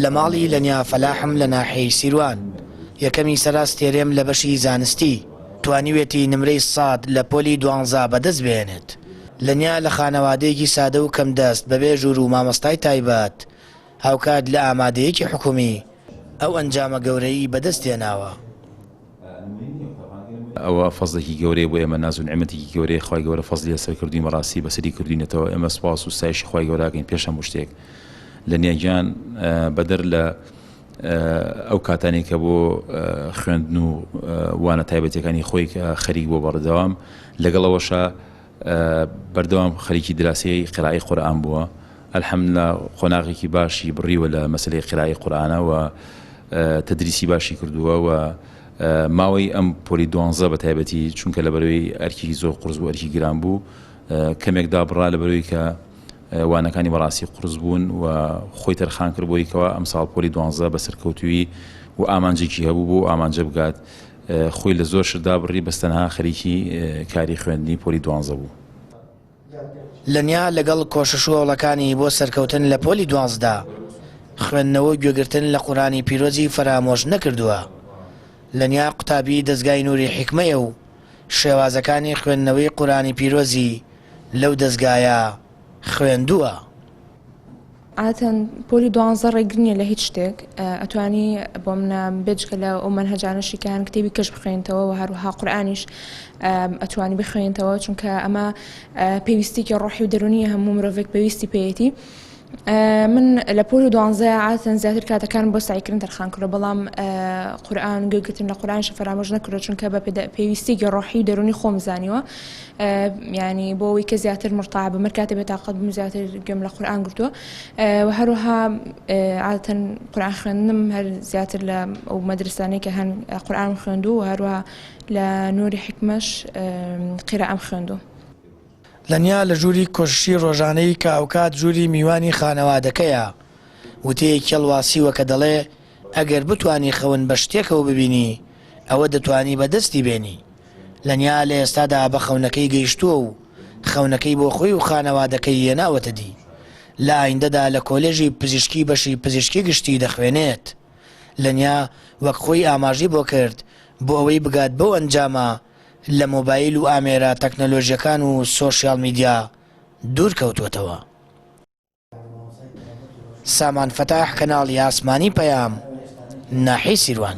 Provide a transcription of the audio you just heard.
لە ماڵی لەنیا فەلاحم لە ناحیەی سیروان، یەکەمی سەرا ستێرێم لە بەشی زانستی، توانیوێتی نمرەی ساد لە پۆلی دوانزە بەدەست بهێنێت. لەنیا لە خانەوادەیەکی سادە و کەمدەست بەبێ ژوور و مامۆستای تایبەت، هاوکات لە ئامادەیەکی حکومی، ئەو ئەنجامە گەورەی بەدەست هێناوە. ئەوە فەزڵێکی گەورەیە بۆ ئێمە ناز و نیعمەتێکی گەورەیە خوای گەورە فەزڵی لەسەر کردوین بەڕاستی بەسەری کردوینەتەوە ئێمە سوپاس و ستایشی خوای گەورە ئەکەین پێش هەموو شتێک لەنیا گیان بەدەر لە ئەو کاتانەی کە بۆ خوێندن و وانە تایبەتەکانی خۆی کە خەریک بۆ بەردەوام لەگەڵ ئەوەشا بەردەوام خەریکی دراسەی قیرائەی قورئان بووە الحمدللە قۆناغێکی باشی بڕیوە لە مەسەلەی قیرائەی قورئانە و تدریسی باشی کردووە و ماوەی ئەم پۆلی دوانزە بە تایبەتی چونکە لە بەرەوەی ئەرکی زۆر قورس بوو ئەرکی گران بوو کەمێک دابڕا لە بەرەوەی کە وانەکانی بەڕاستی قورس بوون و خۆی تەرخان کرد بۆی کەوا ئەمساڵ پۆلی دوانزە بە سەرکەوتووی و ئامانجێکی هەبوو بۆ ئامانجە بگات خۆی لە زۆر شت دابڕی بەس تەنها خەریکی کاری خوێندنی پۆلی دوانزە بوو. لەنیا لەگەڵ کۆشش و هەوڵەکانی بۆ سەرکەوتن لە پۆلی دوانزدا، خوێندنەوە و گوێگرتن لە قورئانی پیرۆزی فەرامۆش نەکردووە. لەنیا قوتابی دەزگای نوری حیکمەیە و شێوازەکانی خوێندنەوەی قورئانی پیرۆزی لەو دەزگایە خوێندووە. عادەتەن پۆلی دوانزە ڕێگر نییە لە هیچ شتێک ئەتوانی بۆ منە بێجگە لە ئەو مەنهەجانەشی کە هەن کتێبی کەش بخوێنیتەوە و هەروەها قورئانیش ئەتوانی بخوێنیتەوە چونکە ئەمە پێویستێکی ڕۆحی و دەرونیە هەموو مرۆڤێک پێویستی پێیەتی من لە پۆلی دوانزە عادەتەن زیاتر کاتەکانم بۆ سعیکردن تەرخان کردووە بەڵام قورئان گوێگرتن لە قورئانیش فەرامۆش نەکردووە چونکە بە پێویستێکی ڕۆحی و دەرونی خۆم زانیوە یانی بۆ ئەوەی کە زیاتر مرتاح بم هەر کاتێ بێتاقەت بووم زیاتر گوێم لە قورئان گرتووە و هەروەها عادەتەن قورئان خوێندنم هەر زیاتر لە ئەو مەدرسانەی کە هەن قورئانم خوێندوو و هەروەها لە نوری حیکمەش قیرائەم خوێندوو. لەنیا لە ژووری کۆششی ڕۆژانەی کە ئەوکات ژووری میوانی خانەوادەکەیە، وتەیەکی هەڵواسیوە کە دەڵێ، ئەگەر بتوانی خەون بە شتێکەوە ببینی، ئەوە دەتوانی بەدەستی بێنی. لەنیا لە ئێستادا بە خەونەکەی گەیشتووە و خەونەکەی بۆ خۆی و خانەوادەکەی هێناوەتە دی. لە ئایندەدا لە کۆلێژی پزیشکی بەشی پزیشکی گشتی دەخوێنێت. لەنیا وەک خۆی ئاماژەی بۆ کرد، بۆ ئەوەی بگات بەو ئەنجامە لە مۆبایل و ئامێرە تەکنەلۆژییەکان و سۆشیاڵ میدیا دوور کەوتووەتەوە. سامان فەتاح کەناڵی ئاسمانی پەیام، ناحیەی سیروان.